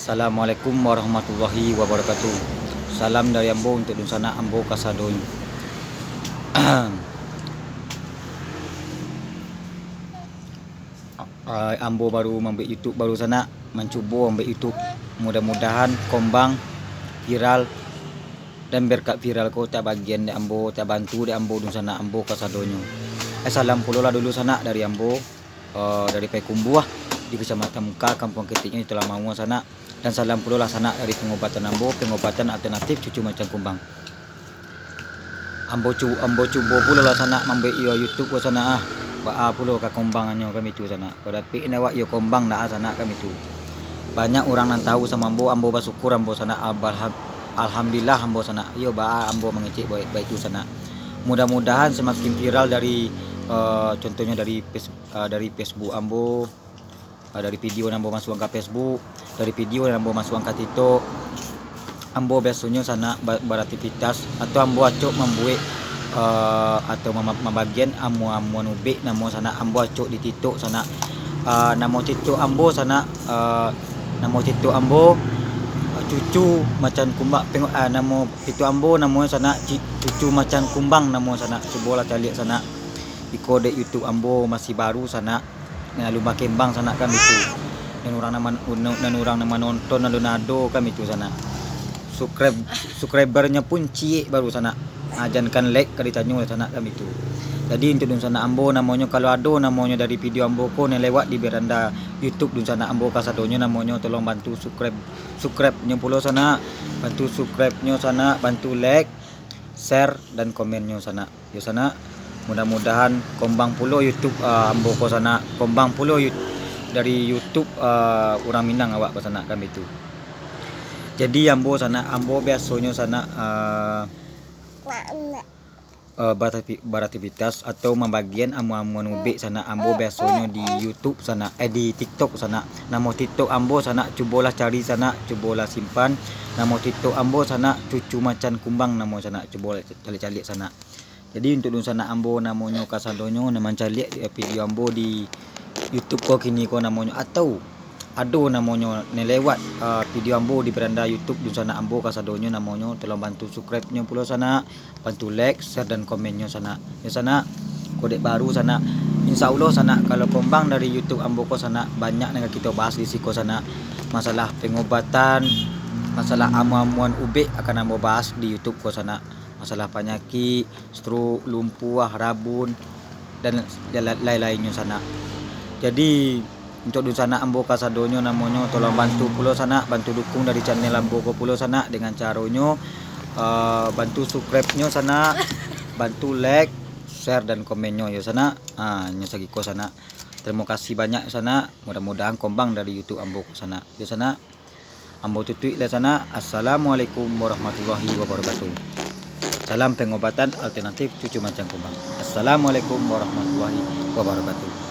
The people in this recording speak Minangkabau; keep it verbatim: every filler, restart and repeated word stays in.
Assalamualaikum warahmatullahi wabarakatuh. Salam dari ambo untuk dunsanak ambo kasadonyo. Ah, ambo baru mambuek YouTube baru sanak, mancubo mambuek YouTube. Mudah-mudahan kombang, viral, dan berkat viral ko tabagian dek ambo, tabantu dek ambo dunsanak ambo kasadonyo. Eh, salam pulolah dulu sanak dari ambo, eh, dari Payakumbuah, di Kecamatan Mekah, Kampuang Keteknyo di Talamau sanak. Dan salam pulolah sanak dari pengobatan ambo, pengobatan alternatif cucu macan kumbang. Ambo cu-, ambo cubo pulolah sanak mambuek iyo YouTube ko sanak ah. Baa pulo ka kombangannyo kami tu sanak. Kok dapek indak awak iyo kombang dak ah sanak kami tu. Banyak urang nan tahu samo ambo, ambo basyukur ambo sanak, alham-, alhamdulillah ambo sanak. Iyo baa ambo mangecek baiak-baiak tu sanak. Mudah-mudahan semakin viral dari, eh, contohnyo dari Face-, eh, dari Facebook ambo, ah, dari video nan ambo masuakan ka Facebook, dari video nan ambo masuakan ka TikTok. Ambo biasonyo sanak ba-, baraktivitas, atau ambo acok mambuek, eh, atau mama-, mambagian amuan-amuan ubek namo sanak, ambo acok di TikTok sanak. Ah, namo TikTok ambo sanak, eh, namo TikTok ambo, eh, cucu macan kumbang, pengo-, ah, namo TikTok ambo namonyo sanak, ci-, cucu macan kumbang namo sanak. Cubolah caliak sanak. Iko dek YouTube ambo masih baru sanak. Nah, alun bakembang sanak kan itu. Dan urang nan man-, nan urang nan manonton alun ado kan itu sanak. Subscribe, subscribernyo pun ciek baru sanak. Ah, jankan like ka ditanyo sanak kan itu. Jadi untuk dunsanak ambo namonyo, kalau ado namonyo dari video ambo ko nan lewat di beranda YouTube dunsanak ambo kasadonyo namonyo, tolong bantu subscribe, subscribe-nyo pulo sanak. Bantu subscribe-nyo sanak, bantu like, share, dan komennyo sanak. Yo sanak, mudah-mudahan kombang pulo YouTube, ah, ambo ko sanak, kombang pulo Yout-, dari YouTube, ah, urang Minang awak ko sanak kan itu. Jadi ambo sanak, ambo biasonyo sanak, ah, eh, baraktivi-, baraktivitas atau mambagian amuan-amuan ubek sanak, ambo biasonyo di YouTube sanak, eh, di TikTok sanak. Namo TikTok ambo sanak, cubolah cari sanak, cubolah simpan. Namo TikTok ambo sanak, cucu macan kumbang namo sanak, cubolah caliak-caliak sanak. Jadi untuk dunsanak ambo namonyo kasadonyo nan mancaliak, eh, video ambo di YouTube ko kini ko namonyo, atau ado namonyo nan lewat, eh, video ambo di beranda YouTube dunsanak ambo kasadonyo namonyo, tolong bantu subscribe-nyo pulo sanak, bantu like, share, dan komennyo sanak. Yo sanak, kok dek baru sanak, insya Allah sanak, kalau kombang dari YouTube ambo ko sanak, banyak nan ka kito bahas di siko sanak. Masalah pengobatan, masalah amuan-amuan ubek akan ambo bahas di YouTube ko sanak. Masalah panyakik, stroke, lumpuah, rabun, dan lai-, lain-lainnyo sanak. Jadi, untuk dunsanak ambo kasadonyo namonyo, tolong bantu pulo sanak, bantu dukung dari channel ambo ko pulo sanak, dengan caronyo, eh, bantu subscribe-nyo sanak, bantu like, share, dan komennyo yo sanak. Ah, nyo sagiko sanak. Terima kasih banyak sanak. Mudah-mudahan kombang dari YouTube ambo ko sanak. Yo sanak. Ambo tutuik lah sanak. Assalamualaikum warahmatullahi wabarakatuh. Salam pengobatan alternatif cucu macan kumbang. Assalamualaikum warahmatullahi wabarakatuh.